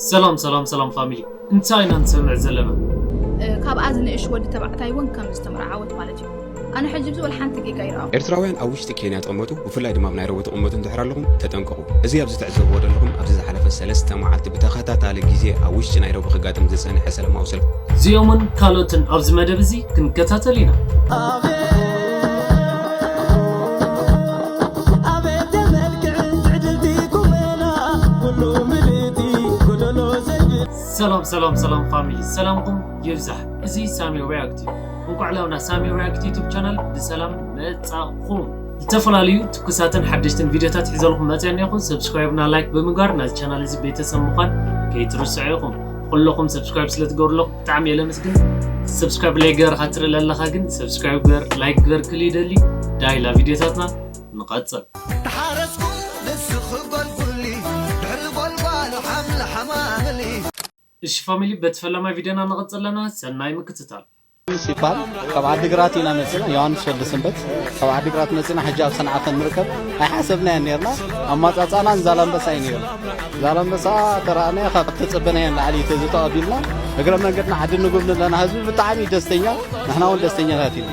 ሰላም ሰላም ሰላም ፋሚሊ፣ እንታይ ኢና ንሰምዕ ዘለና? ካብኣ ዝንእሽ ወዲ ተባዕታይ እውን ከም ዝተመርዓወት ማለት እዩ። ኣነ ሕጂ ብዚ ወላ ሓንቲ ጌጋ ይረኣኹ። ኤርትራውያን ኣብ ውሽጢ ኬንያ ጠመጡ፣ ብፍላይ ድማ ኣብ ናይሮቢ ትቕመጡ እንድሕር ኣለኹም ተጠንቀቑ። እዚ ኣብዚ ትዕዘብዎ ዘለኹም ኣብዚ ዝሓለፈ ሰለስተ መዓልቲ ብተኸታታሊ ግዜ ኣብ ውሽጢ ናይሮቢ ክጋጥም ዝጸንሐ ሰላማዊ ሰልፊ። እዚኦምን ካልኦትን ኣብዚ መደብ እዚ ክንከታተል ኢና። ሰላም ሰላም ሰላም ፋሚሊ፣ ሰላምኩም ይብዛሕ። እዚ ሳሚ ሪያክት እዩ። እንኳዕ ላብና ሳሚ ሪያክት ዩቱብ ቻናል ብሰላም መጻኹም። ዝተፈላለዩ ትኩሳትን ሓደሽትን ቪዲዮታት ሒዘልኩም መፅእ እኒኹም። ሰብስክራይብ እና ላይክ ብምግባር ናዚ ቻናል እዚ ቤተሰብ ምዃን ከይትርስዑ ኢኹም። ኩለኹም ሰብስክራይብ ስለ ትገብሩለኹም ብጣዕሚ እየ ለመስግን። ሰብስክራይብ ለይገበርካ ትርኢ ለለኻ ግን ሰብስክራይብ ግበር፣ ላይክ ግበር ክል ይደሊ። ዳይላ ቪዲዮታትና ንቐጽል። ተሓረስኩ ንስኺ ጎልጉሊ ድሕሪ ጎልጓሉ ሓምለ ሓማምሊ። እሺ ፋሚሊ፣ በቲ ፈለማይ ቪዲዮና ንቐጽል ኣለና። ሰናይ ምክትታል። ሲባል ካብ ዓዲግራት ኢና መፂና። ዮሃንስ ወዲ ሰንበት ካብ ዓዲግራት መፂና ሕጂ ኣብ ሰንዓፈ ንርከብ። ኣይሓሰብናዮ ነርና። ኣማፃፃና ንዛላምበሳ እዩ ነይሩ። ዛላምበሳ ተራእና ካብ ተፀበናዮ ንላዕሊ እዩ ተዝተቐቢልና። እግረ መንገድና ዓዲ ንጉብኒ ኣለና። ህዝቢ ብጣዕሚ እዩ ደስተኛ፣ ንሕና እውን ደስተኛታት ኢና።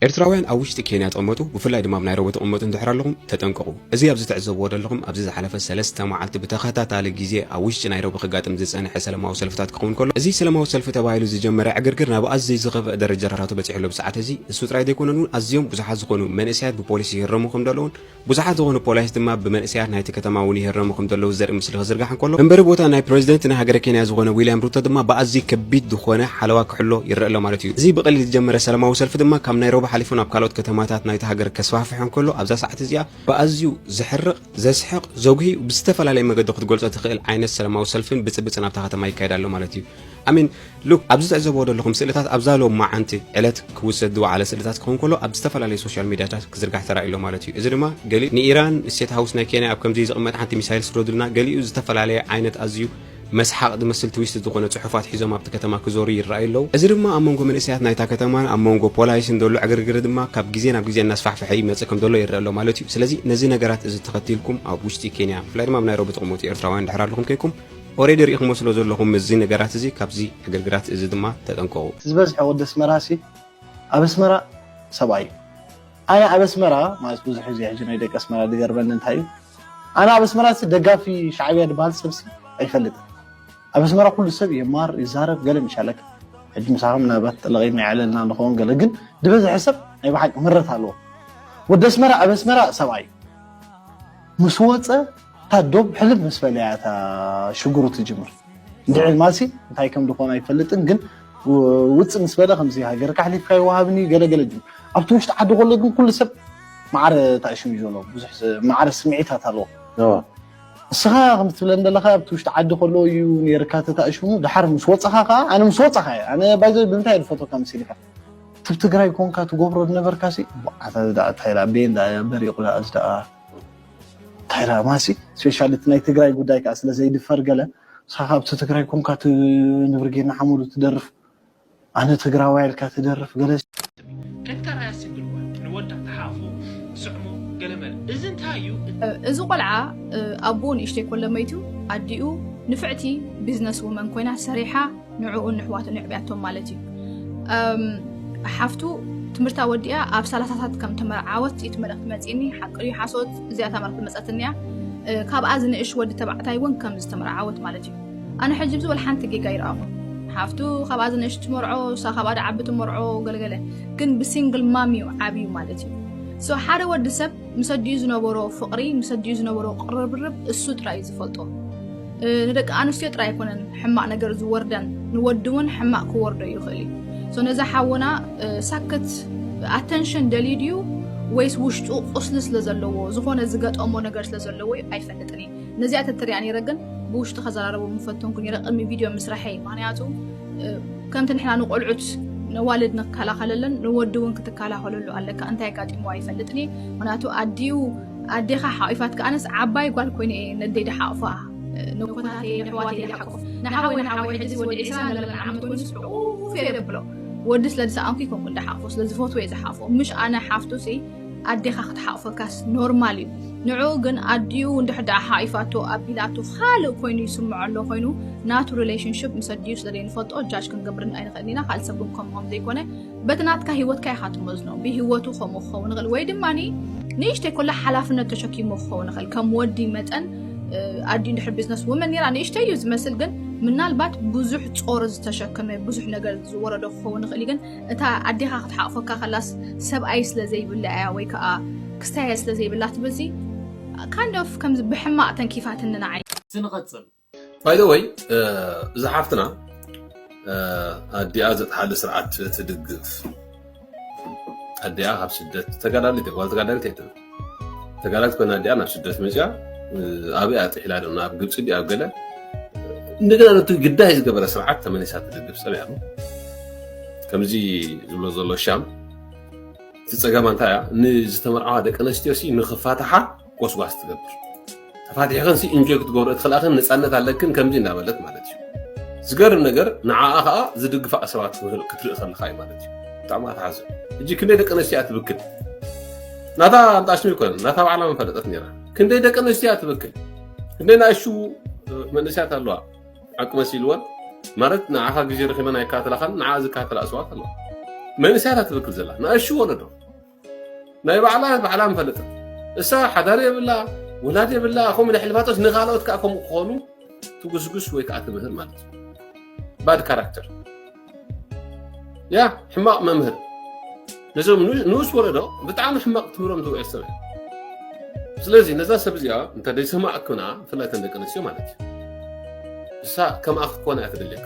ኤርትራውያን ኣብ ውሽጢ ኬንያ ትቕመጡ፣ ብፍላይ ድማ ኣብ ናይሮቢ ትቕመጡ እንድሕር ኣለኹም ተጠንቀቑ። እዚ ኣብዚ ትዕዘብዎ ዘለኹም ኣብዚ ዝሓለፈ ሰለስተ መዓልቲ ብተኸታታሊ ግዜ ኣብ ውሽጢ ናይሮቢ ክጋጥም ዝጸንሐ ሰላማዊ ሰልፍታት ክኸውን ከሎ፣ እዚ ሰላማዊ ሰልፊ ተባሂሉ ዝጀመረ ዕግርግር ናብ ኣዝዩ ዝኸፍአ ደረጃታቱ በጺሑ ኣሎ ብሰዓት እዚ። እሱ ጥራይ ዘይኮነን እውን ኣዝዮም ብዙሓት ዝኾኑ መንእሰያት ብፖሊስ ይህረሙ ከም ዘለውን ብዙሓት ዝኾኑ ፖሊስ ድማ ብመንእሰያት ናይቲ ከተማ እውን ይህረሙ ከም ዘለዉ ዘርኢ ምስሊ ክዝርጋሕ እንከሎ፣ መንበሪ ቦታ ናይ ፕረዚደንት ናይ ሃገረ ኬንያ ዝኾነ ዊልያም ሩቶ ድማ ብኣዝዩ ከቢድ ዝኾነ ሓለዋ ክሕሎ ይረአ ኣሎ ማለት እዩ። እዚ ብቐሊል ዝጀመረ ሰላማዊ ሰልፊ ድማ ካብ ናይሮቢ ሓሊፉ ናብ ካልኦት ከተማታት ናይቲ ሃገር ከስፋሕፍሕ እንከሎ፣ ኣብዛ ሰዓት እዚኣ ብኣዝዩ ዘሕርቕ፣ ዘስሕቕ፣ ዘጉሂ፣ ብዝተፈላለየ መገዲ ክትገልጾ ትኽእል ዓይነት ሰላማዊ ሰልፍን ብጽብጽን ኣብታ ከተማ ይካየድ ኣሎ ማለት እዩ። ኣሚን ሉክ ኣብዚ ትዕዘብዎ ዘለኹም ስእልታት ኣብዛ ሎማዓንቲ ዕለት ክውሰድ ዝወዓለ ስእልታት ክኸውን ከሎ ኣብ ዝተፈላለዩ ሶሻል ሚድያታት ክዝርጋሕ ተራእዩ ኣሎ ማለት እዩ። እዚ ድማ ገሊኡ ንኢራን ስቴት ሃውስ ናይ ኬንያ ኣብ ከምዚ ዝቕመጥ ሓንቲ ሚሳይል ስደዱልና፣ ገሊኡ ዝተፈላለየ ዓይነት ኣዝዩ መስሓቕ ዝመስል ትዊስት ዝኾነ ጽሑፋት ሒዞም ኣብቲ ከተማ ክዞሩ ይረኣዩ ኣለዉ። እዚ ድማ ኣብ መንጎ መንእሰያት ናይታ ከተማን ኣብ መንጎ ፖላይስን ዘሎ ዕግርግር ድማ ካብ ግዜ ናብ ግዜ እናስፋሕፈሐ ይመጽእ ከም ዘሎ ይረአ ኣሎ ማለት እዩ። ስለዚ ነዚ ነገራት እዚ ተኸቲልኩም ኣብ ውሽጢ ኬንያ ብፍላይ ድማ ኣብ ናይሮቢ ትቕመጡ ኤርትራውያን ድሕር ኣለኹም ከይኩም ኦሬዲ ርኢኹሞ ስለ ዘለኹም እዚ ነገራት እዚ ካብዚ ዕግርግራት እዚ ድማ ተጠንቀቑ። ዝበዝሐ ወዲ ኣስመራ ሲ ኣብ ኣስመራ ሰብኣይ እዩ። ኣነ ኣብ ኣስመራ ማለት ብዙሕ ግዜ ሕጂ ናይ ደቂ ኣስመራ ዝገርመኒ እንታይ እዩ ኣነ ኣብ ኣስመራ ሲ ደጋፊ ሻዕብያ ዝበሃል ሰብ ሲ ኣይፈልጥን። ኣብ ኣስመራ ኩሉ ሰብ ይማር ይዛረብ ገለ ምሻለካ ሕጂ ምሳኹም ምናልባት ጠለቒና ይዓለልና ንኸውን ገለ ግን ዝበዝሐ ሰብ ናይ ብሓቂ ምረት ኣለዎ። ወዲ ኣስመራ ኣብ ኣስመራ ሰብኣይ እዩ። ምስ ወፀ እታ ዶብ ሕልም ምስ በለያ እታ ሽግሩ ትጅምር። እንድዒ ማሲ እንታይ ከም ዝኾነ ኣይፈልጥን ግን ውፅእ ምስ በለ ከምዚ ሃገርካ ኣሕሊፍካ ይወሃብኒ ገለገለ ጅምር። ኣብቲ ውሽጢ ዓዲ ከሎ ግን ኩሉ ሰብ ማዕረ ተኣሽሙ እዩ ዘሎ። ብዙሕ ማዕረ ስምዒታት ኣለዎ። እስኻ ከም ትብለን ዘለኻ ኣብቲ ውሽጢ ዓዲ ከሎ እዩ ነይርካ ተታእሽሙ። ድሓር ምስ ወፅኻ ከዓ ኣነ ምስ ወፅኻ እየ ኣነ ባይዘ ብምንታይ እየ ዝፈትወካ መሲልካ ትብ ትግራይ ኮንካ ትገብሮ ዝነበርካ ሲ ኣታ ዝደኣ እንታይ ኢላ ቤን ደኣ በሪቑ ደኣ ዝደኣ እንታይ ኢላ ማሲ ስፔሻሊ እቲ ናይ ትግራይ ጉዳይ ከዓ ስለ ዘይድፈር ገለ ንስኻ ካብቲ ትግራይ ኮንካ እቲ ንብርጌና ሓሙዱ ትደርፍ ኣነ ትግራዋይ ኢልካ ትደርፍ ገለ ከንካራያ ሲንግል ዋን ንወዳ ተሓፎ ስዕሞ ገለመለ እዚ እንታይ እዩ? እዚ ቆልዓ ኣቦኡ ንእሽተይ ኮሎ መይቱ ኣዲኡ ንፍዕቲ ቢዝነስ ውመን ኮይና ሰሪሓ ንዕኡን ንሕዋቱን የዕብያቶም ማለት እዩ። ሓፍቱ ትምህርታ ወዲኣ ኣብ ሰላሳታት ከም ተመርዓወት እቲ መልእኽቲ መፂኒ ሓቂ ድዩ ሓሶት እዚኣ እታ መልእኽቲ መፀትኒ እያ። ካብኣ ዝንእሽ ወዲ ተባዕታይ እውን ከም ዝተመርዓወት ማለት እዩ። ኣነ ሕጂ ብዚ ወላ ሓንቲ ጌጋ ይረኣኹ። ሓፍቱ ካብኣ ዝንእሽ ትመርዖ እሳ ካብኣ ደዓቢ ትመርዖ ገለገለ ግን ብሲንግል ማም እዩ ዓብዩ ማለት እዩ። ሶ ሓደ ወዲ ሰብ ምስ ኣዲኡ ዝነበሮ ፍቕሪ ምስ ኣዲኡ ዝነበሮ ቅርብርብ እሱ ጥራይ እዩ ዝፈልጦ። ንደቂ ኣንስትዮ ጥራይ ኣይኮነን ሕማቕ ነገር ዝወርደን ንወዲ እውን ሕማቕ ክወርዶ ይኽእል እዩ። ሶ ነዛ ሓውና ሳክት ኣተንሽን ደልዩ ድዩ ወይስ ውሽጡ ቁስሊ ስለ ዘለዎ ዝኾነ ዝገጠሞ ነገር ስለ ዘለዎ እዩ ኣይፈልጥን እየ። ነዚኣ ተተሪኣ ነይረ ግን ብውሽጢ ከዘራረቦ ምፈተንኩ ነይረ ቅድሚ ቪድዮ ምስራሐይ ምክንያቱ ከምቲ ንሕና ንቆልዑት ነዋልድ ንከላኸለለን ንወዲ እውን ክትከላኸለሉ ኣለካ እንታይ ኣጋጢምዎ ኣይፈልጥን እየ ምክንያቱ ኣዲኡ ኣዴኻ ሓቂፋት ከኣነስ ዓባይ ጓል ኮይነ እየ ነደይ ድሓቕፋ ንኮታተይ ንሕዋተይ ድሓቁፍ ንሓወይ ንሓወይ ሕዚ ወዲ ዒስራ ዘለና ዓመት ኮይኑስ ዕቁፍ እየ ደብሎ ወዲ ስለ ዝሰኣንኩ ይኮንኩ እንዳሓቕፎ፣ ስለ ዝፈትዎ እየ ዝሓቕፎ። ምሽ ኣነ ሓፍቱ ሲ ኣዴኻ ክትሓቕፈካስ ኖርማል እዩ። ንዕኡ ግን ኣዲኡ እንድሕር ደኣ ሓቒፋቶ ኣቢላቶ ካልእ ኮይኑ ይስምዖ ኣሎ ኮይኑ ናቱ ሪሌሽንሽፕ ምስ ኣዲኡ ስለ ዘይንፈልጦ ጃጅ ክንገብርን ኣይንኽእልን ኢና። ካልእ ሰብ ግን ከምኡ ከም ዘይኮነ በቲ ናትካ ህይወትካ ኢኻ ትመዝኖ። ብህይወቱ ከምኡ ክኸውን ይኽእል ወይ ድማ ንእሽተይ ኮላ ሓላፍነት ተሸኪሞ ክኸውን ይኽእል። ከም ወዲ መጠን ኣዲ እንድሕር ቢዝነስ ውመን ነራ ንእሽተይ እዩ ዝመስል፣ ግን ምናልባት ብዙሕ ጾር ዝተሸከመ ብዙሕ ነገር ዝወረዶ ክኸውን ይኽእል እዩ። ግን እታ ኣዴኻ ክትሓቕፈካ ከላስ ሰብኣይ ስለ ዘይብላ እያ ወይ ከዓ ክስታይ ስለ ዘይብላ ትብል ሲ kind of ከምዚ ብሕማቕ ተንኪፋትኒ ንዓይ። ስንቐጽል። By the way እዚ ሓፍትና ኣዲኣ ዘጥሓለ ስርዓት ትድግፍ ኣዲኣ ካብ ስደት ተጋዳሊት ጓል ተጋዳሊት ኣይትብል ተጋዳሊት ኮይና ኣዲኣ ናብ ስደት መፅያ ኣብኣ ጥሒላ ዶ ናብ ግብፂ ዲ ኣብ ገለ እንደገና ነቲ ግዳይ ዝገበረ ስርዓት ተመሊሳ ትድግፍ ፀኒሓ ከምዚ ዝብሎ ዘሎ ሻም እቲ ፀገማ እንታይ እያ ንዝተመርዓዋ ደቂ ኣነስትዮ ሲ ንክፋታሓ ጎስጓስ ትገብር ተፋቲሕኽን ሲ ኢንጆይ ክትገብሮ እቲ ክልኣኽን ነፃነት ኣለክን ከምዚ እናበለት ማለት እዩ ዝገርም ነገር ንዓኣ ከዓ ዝድግፋ ሰባት ክትርኢ ከለካ እዩ ማለት እዩ ብጣዕሚ ኣትሓዘ እጂ ክንደይ ደቂ ኣነስትዮ ትብክል ናታ ኣምጣሽሚ ይኮነ ናታ ባዕላ መፈለጠት ነራ ክንደይ ደቂ ኣነስትዮ ትብክል ክንደይ ናእሹ መንእስያት ኣለዋ ዓቂ መሲልወን ማለት ንዓኻ ግዜ ረኺበን ኣይካተላኻን ንዓ ዝካተላ ኣስዋት ኣለዋ መንእስያት ትብክል ዘላ ናእሹ ወለዶ ናይ ባዕላ ባዕላ ምፈለጠት እሳ ሓዳር የብላ ውላድ የብላ ከምኡ ናይ ሕልፋቶስ ንኻልኦት ከዓ ከምኡ ክኾኑ ትጉስጉስ ወይ ከዓ ትምህር ማለት እዩ bad character ያ ሕማቕ መምህር ነዞም ንኡስ ወለዶ ብጣዕሚ ሕማቕ ትምህሮም ትውዕል ሰብ ስለዚ ነዛ ሰብ እዚኣ እንተ ደይሰማዕኩና ብፍላይ ተን ደቂ ኣንስትዮ ማለት እዩ እሳ ከምኣ ክትኮነ እያ ትደልየካ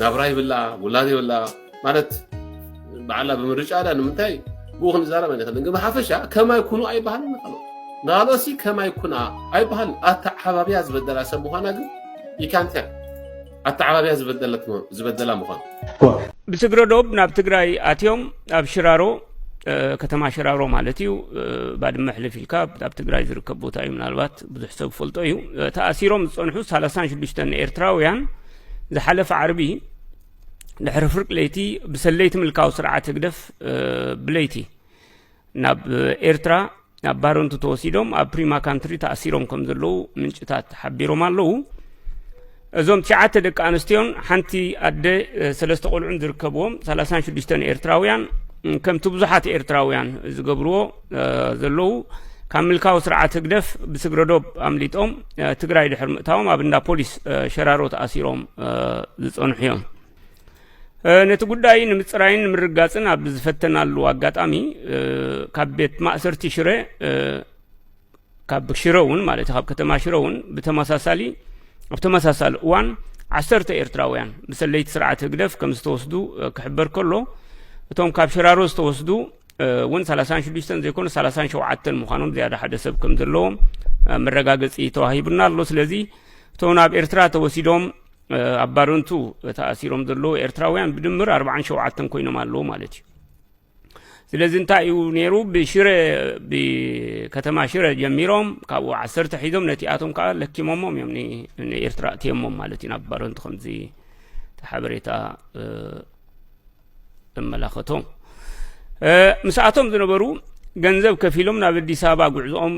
ናብራ ይብላ ውላድ ይብላ ማለት ባዕላ ብምርጫ ዳ ንምንታይ ብኡ ክንዛረብ ኣይንኽእልን ግን ብሓፈሻ ከማይ ኩኑ ኣይበሃልን ንኻልኦ ንኻልኦሲ ከማይ ኩና ኣይበሃልን ኣተዓባብያ ዝበደላ ሰብ ምዃና ግን ይካንተ ኣተዓባብያ ዝበደላ ምዃኑ ብስግረ ዶብ ናብ ትግራይ ኣትዮም ኣብ ሽራሮ ከተማ ሽራሮ ማለት እዩ ባድመ ሕልፍ ኢልካ ኣብ ትግራይ ዝርከብ ቦታ እዩ ምናልባት ብዙሕ ሰብ ፈልጦ እዩ ተኣሲሮም ዝፀንሑ ሰላሳን ሽዱሽተን ኤርትራውያን ዝሓለፈ ዓርቢ ድሕሪ ፍርቂ ለይቲ ብሰለይቲ ምልካዊ ስርዓት ህግደፍ ብለይቲ ናብ ኤርትራ ናብ ባረንቱ ተወሲዶም ኣብ ፕሪማ ካንትሪ ተኣሲሮም ከም ዘለዉ ምንጭታት ሓቢሮም ኣለዉ እዞም ትሽዓተ ደቂ ኣንስትዮን ሓንቲ ኣደ ሰለስተ ቆልዑን ዝርከብዎም ሰላሳን ሽዱሽተን ኤርትራውያን ከምቲ ብዙሓት ኤርትራውያን ዝገብርዎ ዘለዉ ካብ ምልካዊ ስርዓት ህግደፍ ብስግረዶብ ኣምሊጦም ትግራይ ድሕር ምእታዎም ኣብ እንዳ ፖሊስ ሸራሮ ተኣሲሮም ዝፀንሑ እዮም ነቲ ጉዳይ ንምፅራይን ንምርጋፅን ኣብ ዝፈተናሉ ኣጋጣሚ ካብ ቤት ማእሰርቲ ሽረ ካብ ሽረ እውን ማለት ካብ ከተማ ሽረ እውን ብተመሳሳሊ ኣብ ተመሳሳሊ እዋን ዓሰርተ ኤርትራውያን ብሰለይቲ ስርዓት ህግደፍ ከም ዝተወስዱ ክሕበር ከሎ እቶም ካብ ሽራሮ ዝተወስዱ እውን ሰላሳን ሽዱሽተን ዘይኮኑ ሰላሳን ሸውዓተን ምዃኖም ዝያዳ ሓደ ሰብ ከም ዘለዎም መረጋገፂ ተዋሂቡና ኣሎ ስለዚ እቶም ናብ ኤርትራ ተወሲዶም ኣብ ባረንቱ ተኣሲሮም ዘለዉ ኤርትራውያን ብድምር ኣርባዓን ሸውዓተን ኮይኖም ኣለዉ ማለት እዩ ስለዚ እንታይ እዩ ነይሩ ብሽረ ብከተማ ሽረ ጀሚሮም ካብኡ ዓሰርተ ሒዞም ነቲኣቶም ከዓ ለኪሞሞም እዮም ንኤርትራ እትየሞም ማለት እዩ ናብ ባረንቱ ከምዚ ተሓበሬታ እመላኸቶም ምስኣቶም ዝነበሩ ገንዘብ ከፊሎም ናብ ኣዲስ ኣበባ ጉዕዞኦም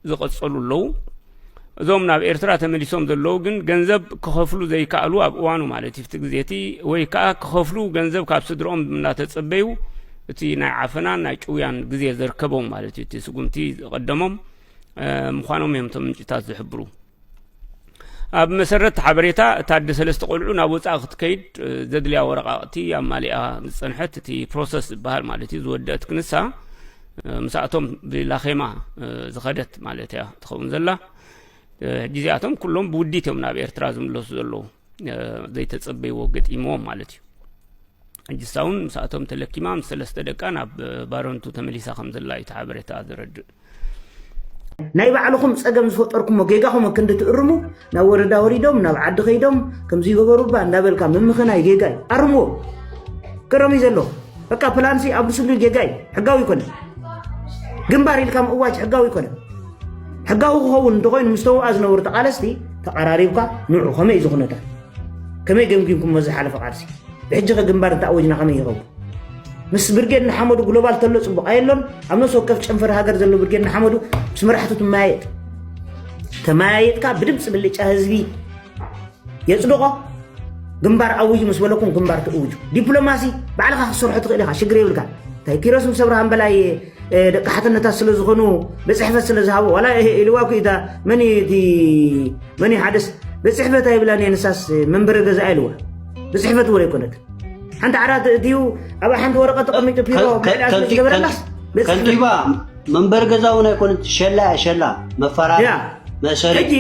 ዝቐጸሉ ኣለዉ። እዞም ናብ ኤርትራ ተመሊሶም ዘለዉ ግን ገንዘብ ክኸፍሉ ዘይከኣሉ ኣብ እዋኑ ማለት እዩ እቲ ግዜ እቲ ወይ ከኣ ክኸፍሉ ገንዘብ ካብ ስድርኦም እናተጸበዩ እቲ ናይ ዓፈናን ናይ ጭውያን ግዜ ዘርከቦም ማለት እዩ እቲ ስጉምቲ ዝቐደሞም ምዃኖም እዮም እቶም ምንጭታት ዝሕብሩ። ኣብ መሰረት ሓበሬታ እታ ኣደ ሰለስተ ቆልዑ ናብ ወፃኢ ክትከይድ ዘድልያ ወረቓቕቲ ኣማሊኣ ዝፀንሐት እቲ ፕሮሰስ ዝበሃል ማለት እዩ ዝወደአት ክንሳ ምስኣቶም ብላኼማ ዝኸደት ማለት እያ ትኸውን ዘላ ሕጂ እዚኣቶም ኩሎም ብውዲት እዮም ናብ ኤርትራ ዝምለሱ ዘለዉ ዘይተፀበይዎ ገጢምዎም ማለት እዩ ሕጂ እሳ እውን ምስኣቶም ተለኪማ ምስ ሰለስተ ደቃ ናብ ባረንቱ ተመሊሳ ከም ዘላ እዩ እቲ ሓበሬታ ዘረድእ ናይ ባዕልኹም ፀገም ዝፈጠርኩሞ ጌጋኹም ክንዲ ትእርሙ ናብ ወረዳ ወሪዶም ናብ ዓዲ ከይዶም ከምዚ ይገበሩ እባ እንዳበልካ ምምኽናይ ጌጋ እዩ ኣርምዎ ክረም እዩ ዘሎ በቃ ፕላንሲ ኣብ ብስሉ ጌጋ እዩ ሕጋዊ ይኮነ ግንባር ኢልካ ምእዋጅ ሕጋዊ ይኮነ ሕጋዊ ክኸውን እንተኮይኑ ምስ ተውኣ ዝነበሩ ተቃለስቲ ተቀራሪብካ ንዑ ከመይ እዩ ዝኩነታት ከመይ ገምጊምኩሞ ዝሓለፈ ቃልሲ ብሕጂ ከ ግንባር እንተኣወጅና ከመይ ይኸውን? ምስ ብርጌድ ንሓመዱ ግሎባል ተሎ ጽቡቕ ኣየሎን? ኣብ ነፍሲ ወከፍ ጨንፈር ሃገር ዘሎ ብርጌድ ንሓመዱ ምስ መራሕቱ ትመያየጥ። ተመያየጥካ ብድምፂ ብልጫ ህዝቢ የጽድቖ። ግንባር ኣውጅ ምስ በለኩም ግንባር ትእውጁ። ዲፕሎማሲ ባዕልኻ ክትሰርሖ ትኽእል ኢኻ፣ ሽግር የብልካ። እንታይ ኪሮስ ምስ ኣብርሃም በላይ ደቂ ሓትነታት ስለ ዝኾኑ ብፅሕፈት ስለ ዝሃቦ ዋላ ኢልዋ ኩኢታ መን እዩ እቲ መን እዩ ሓደስ ብፅሕፈት ኣይብላን እየ ንሳስ መንበረ ገዛ ኢልዋ ብፅሕፈት ወረ ኣይኮነትን ሓንቲ ዓራት እትዩ ኣብ ሓንቲ ወረቀት ተቐሚጡ ቢሮ ብዕዳ ስለ ዝገበረላስ ብፅሕፈት ከንቲባ መንበር ገዛ እውን ኣይኮነት ሸላ እያ ሸላ መፈራሪ ያ መእሰሪ ሕጂ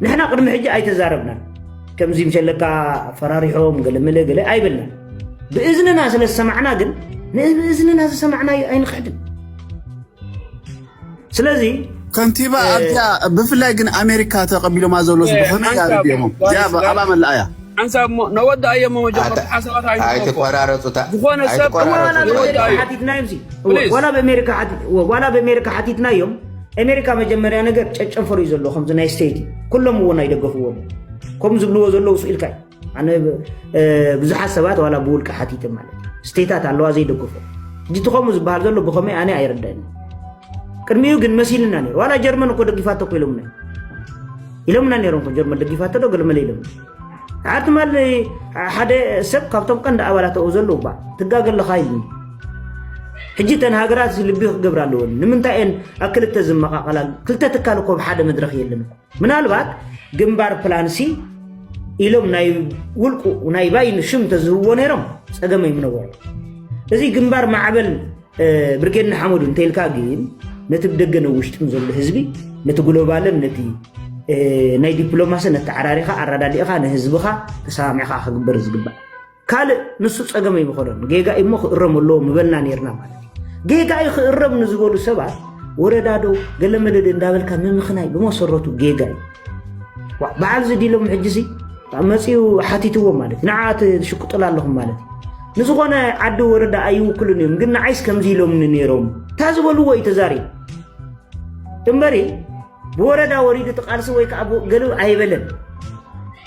ንሕና ቅድሚ ሕጂ ኣይተዛረብናን ከምዚ ምሸለካ ኣፈራሪሖም ገለመለ ገለ ኣይበልናን ብእዝንና ስለ ዝሰማዕና ግን ንእዝንና ዝሰማዕናዮ ኣይንክሕድን ስለዚ ከንቲባ ኣብዚኣ ብፍላይ ግን ኣሜሪካ ተቐቢሎማ ዘሎስ ብኸመይ እያ ርዲኦሞ እዚኣ ኣባ መላእያ ሓንሳብ እሞ ነወዳእዮ እሞ መጀመርታ ሓሳባት ኣይትቆራረፁ ዝኾነ ሰብ ነወዳእዮ ሓቲትናዮም ሲ ዋላ ብኣሜሪካ ሓቲትናዮም ኣሜሪካ መጀመርያ ነገር ጨጨንፈሩ እዩ ዘሎ ከምዚ ናይ ስቴት ኩሎም እውን ኣይደገፍዎም ከም ዝብልዎ ዘለዉ ስኢልካ እዩ ኣነ ብዙሓት ሰባት ዋላ ብውልቂ ሓቲተ ማለት እዩ ስቴታት ኣለዋ ዘይደግፎ ሕጂ እቲ ከምኡ ዝበሃል ዘሎ ብኸመይ ኣነ ኣይርዳእኒ ቅድሚኡ ግን መሲልና ነይሩ ዋላ ጀርመን እኮ ደጊፋቶ እኮ ኢሎምና ኢሎምና ነይሮም እኮ ጀርመን ደጊፋቶ ዶ ገለመለ ኢሎም ሓደ ሰብ ካብቶም ቀንዲ ኣባላት ኣብኡ ዘለዉ ባ ትጋገ ኣለኻ ኢሉኒ ሕጂ እተን ሃገራት ልቢ ክገብራ ኣለወን ንምንታይ እየን ኣብ ክልተ ዝመቃቀላሉ ክልተ ትካል እኮ ብሓደ መድረክ የለን ምናልባት ግንባር ፕላን ሲ ኢሎም ናይ ውልቁ ናይ ባይኑ ሽም ተዝህብዎ ነይሮም ፀገም ኣይምነበሮ እዚ ግንባር ማዕበል ብርጌድ ንሓመዱ እንተይልካ ግን ነቲ ብደገ ነውሽጥን ዘሎ ህዝቢ ነቲ ግሎባልን ነቲ ናይ ዲፕሎማሲ ነተዓራሪኻ ኣረዳዲእኻ ንህዝብኻ ተሰማሚዕኻ ክግበር ዝግባእ ካልእ ንሱ ጸገም ኣይምኾነን ጌጋ እሞ ክእረም ኣለዎ ምበልና ነርና ማለት እዩ ጌጋ እዩ ክእረም ንዝበሉ ሰባት ወረዳዶ ገለመለደ እንዳበልካ ምምኽናይ ብመሰረቱ ጌጋ እዩ በዓል ዝዲሎም ሕጅሲ መፅኡ ሓቲትዎ ማለት ንዓት ትሽቅጡል ኣለኹም ማለት ንዝኾነ ዓዲ ወረዳ ኣይውክሉን እዮም ግን ንዓይስ ከምዚ ኢሎምኒ ነይሮም እንታ ዝበልዎ እዩ ተዛሪቡ እምበሪ ብወረዳ ወሪዱ እቲ ቃልሲ ወይ ከዓ ገሉ ኣይበለን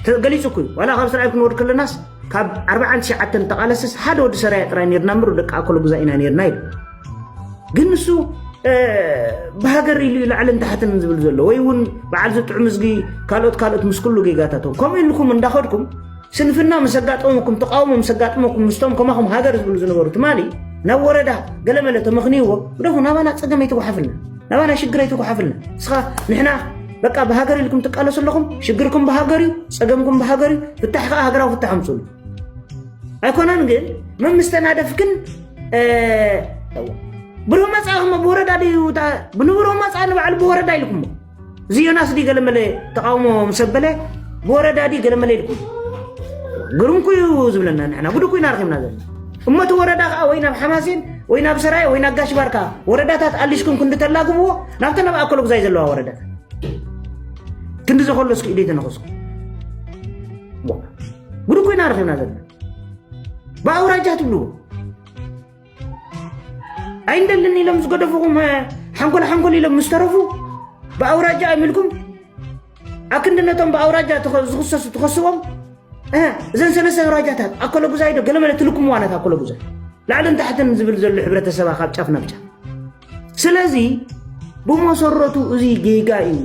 ተገሊፁ እኮ እዩ ዋላ ካብ እስራኤል ክንወርድ ከለናስ ካብ ኣርባዓን ትሽዓተን ተቃለስስ ሓደ ወዲ ሰራያ ጥራይ ነርና ምሩ ደቂ ኣኮሎ ግዛ ኢና ነርና ኢሉ ግን ንሱ ብሃገር ኢሉ እዩ ላዕልን ታሕትን ዝብል ዘሎ ወይ እውን በዓል ዝጥዑም ዝጊ ካልኦት ካልኦት ምስ ኩሉ ጌጋታቶም ከምኡ ኢልኩም እንዳኸድኩም ስንፍና ምስ ኣጋጠመኩም ተቃውሞ ምስ ኣጋጠመኩም ምስቶም ከማኹም ሃገር ዝብሉ ዝነበሩ ትማሊ ናብ ወረዳ ገለመለ ተመኽንይዎ ግደፉ ናባና ፀገም ኣይትጓሓፍልና ናባና ሽግር ኣይትጓሓፍልና እስኻ ንሕና በቃ ብሃገር ኢልኩም ትቃለሱ ኣለኹም ሽግርኩም ብሃገር እዩ ፀገምኩም ብሃገር እዩ ፍታሕ ከዓ ሃገራዊ ፍታሕ ኣምፅሉ ኣይኮነን ግን መምስተናደፍክን ብሩህ መፃእኹም ብወረዳ ድዩ ብንብሩህ መፃእ ንባዕሉ ብወረዳ ኢልኩሞ እዚ ዮናስ ድዩ ገለመለ ተቃውሞ ምሰበለ ብወረዳ ድዩ ገለመለ ኢልኩም ግርምኩ እዩ ዝብለና ንሕና ጉድኩ ኢና ረኪብና ዘለና እሞ እቲ ወረዳ ከዓ ወይ ናብ ሓማሴን ወይ ናብ ሰራየ ወይ ናብ ጋሽ ባርካ ወረዳታት ኣሊሽኩም ክንዲ ተላግብዎ ናብተ ናብ ኣኮሎ ጉዛይ ዘለዋ ወረዳታት ክንዲ ዘኸሎ እስኪ ኢደይ ተነኸስኩ ጉድኩ ኢና ረኪብና ዘለና ብኣውራጃ ትብልዎ ኣይንደልን ኢሎም ዝገደፉኹም ሓንኮል ሓንኮል ኢሎም ምስ ተረፉ ብኣውራጃ እዮም ኢልኩም ኣክንዲ ነቶም ብኣውራጃ ዝኽሰሱ ትኸስዎም እዘን ሰለስተ ኣውራጃታት ኣኮለጉዛይ ዶ ገለመለ ትልኩምዋ ናት ኣኮለጉዛይ ላዕልን ታሕትን ዝብል ዘሎ ሕብረተሰባ ካብ ጫፍ ናብ ጫፍ ስለዚ ብመሰረቱ እዚ ጌጋ እዩ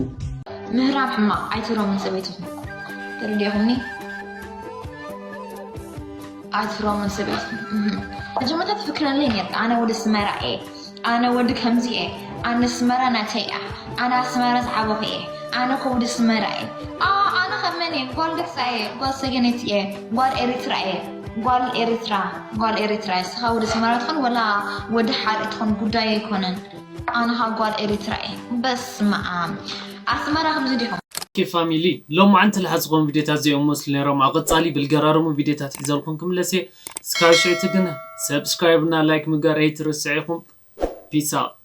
ምህራም ሕማቕ ኣይትብሎም ንሰበይትኹም ተረዲእኹምኒ ኣይትብሎም ንሰበይትኹም መጀመርታ ትፍክረለይ ነርካ ኣነ ወዲ ስመራ እየ ኣነ ወዲ ከምዚ እየ ኣነ ስመራ ናተይ እያ ኣነ ኣስመራ ዝዓበኹ እየ ኣነ ከ ወዲ ስመራ እየ ኣነ ከመን እየ ጓል ገሳ እየ ጓል ሰገነት እየ ጓል ኤሪትራ እየ ጓል ኤሪትራ ጓል ኤሪትራ እየ ስኻ ወዲ ስመራ ትኾን ወላ ወዲ ሓርኢ ትኾን ጉዳይ ኣይኮነን ኣነ ኻ ጓል ኤሪትራ እየ በስመኣም ኣስመራ ከምዚ ዲኹም ኦኬ ፋሚሊ ሎማዓንቲ ልሓዝኹም ቪድዮታት እዚኦም መስሉ ነይሮም ኣብ ቀፃሊ ብልገራርሙ ቪድዮታት ሒዘልኩም ክምለስ እየ እስካብ ሽዕቲ ግን ሰብስክራይብ እና ላይክ ምግባር ኣይትርስዕ ኢኹም ፒስ ኣውት